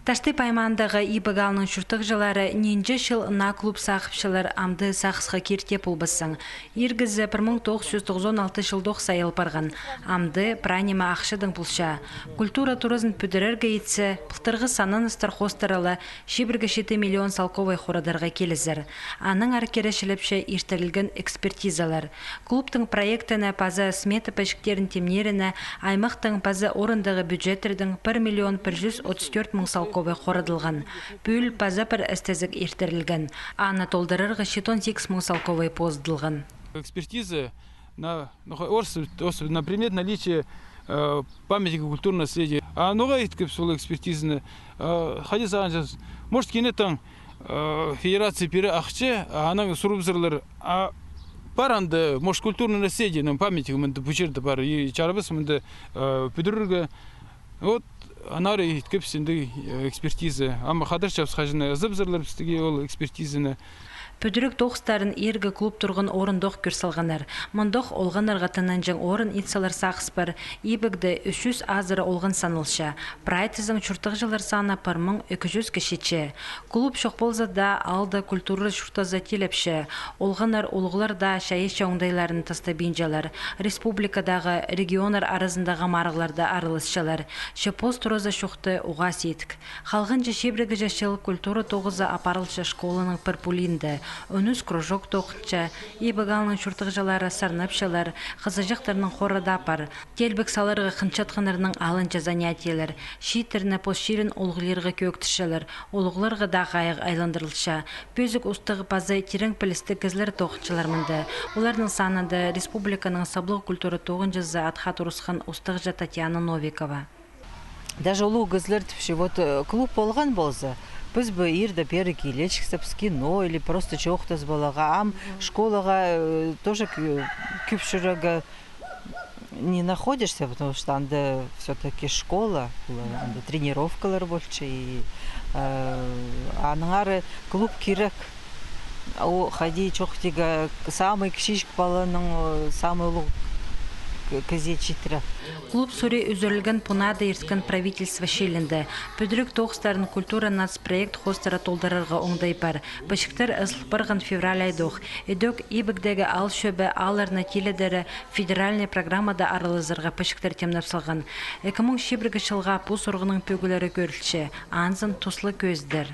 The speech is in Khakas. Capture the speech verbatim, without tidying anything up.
Таштып аймаандағы Ибіг аалның чуртағҷылары нинҷе чыл наа клуб сағыпчалар, амды сағысха киртіп полбассың. Иргізі пір муң тоғыс чӱс тоғызон алты чылдох сайыл парған. Амды прай ниме ахчадаң полча. Культура туразын пӱдірерге итсе, пылтырғы сананыстар хоостыра ла чибіргі читі миллион салковай хорадарға килізер. Аннаңар киречілепче иртірілген экспертизалар. Клубтың проектіне паза смета пічіктерін тимниріне аймахтың паза орындағы бюджеттердең пір миллион пір чӱс отыс тӧрт муң салковай хорадылған. Пӱӱл паза пір істезіг иртірілген. Аны толдырарға читон сигіс муң салковай позыдылған. Экспертиза на, на хо-, орыс, орыс, на предмет наличия, э, памятника культурного наследия. А ноға иткіп сол экспертизаны, э, хайди сағынчазың, может, кинетін, э, федерация пирер ахча, а анаң сурыбызарлар, а пар анда, может, культурное наследие, ну, памятник мында, пу чирде пар, и чарабас мында, э, пӱдірерге. Вот, аннаңар иткіп синде, э, экспертиза. Ам хадарчабыс хаҷан ызыбызарлар пістіге ол экспертизаны. Пӱдіріг тоғыстарын иргі клуб турған орындох кӧр салғаннар. Мындох олғаннарға тынанҷаң орын ит салар сағыс пар. Ибігде ӱс чӱс азыра олған саналча. Прай тізең чуртағҷылар саны пір муң ікі чӱске читче. Клуб чох полза даа, аалда культура чуртазы тилепче. Олғаннар, улуғлар даа чайаачы оңдайларын тастабинчалар. Республикадағы, регионнар аразындағы марығларда араласчалар. Че пос туразы чохты уғаа сидік. Халғанҷы чибіргі чыл культура тоғызы апарылча школаның пір пулиинде. Ӱнӱс кружок тоғынча, Ибіг аалның чуртағҷылары сарнапчалар, хызыҷахтарның хоры даа пар. Теелбек саларға хынчатханнарның алынҷа занятиелер. Чииттерні пос чирін улуғлирға кӧӧктірчелер, улуғларға даа хайығ айландырылча. Пӧзік устығ паза тирең пілістіг кізілер тоғынчалар мында. Оларның санында республиканың саблығ культура тоғынҷызы атха турысхан устағҷы Татьяна Новикова. Даже улуғ кізілер тіпче, вот, э, клуб полған полза, піс пе ирде пеер килчебіс, кино или просто чоохтас поларға, ам школаға, э, тоже кӧ-, кӧп чӧрерге не находишься, потому что анда всё-таки школа, анда тренировкалар полча, и, э, аннаңар клуб кирек. О, хайди чоохтирға, самый кічіҷек паланың, э, самый улуғ к-, кізее читіре. Клуб сури ӱзӱрілген пунада ирткен правительство чилінде. Пӱдіріг тоғыстарын культура нацпроект хоостыра толдырарға оңдай пар. Пічіктер ызыл парған февраль айдох. Ідӧк Ибігдегі аал чӧбі аалларны тилідері федеральный программада аралазарға пічіктер тимнеп салған. Ікі муң чибіргі чылға пу сурығның пӧгілері кӧрілче, анзын туслы кӧзідер.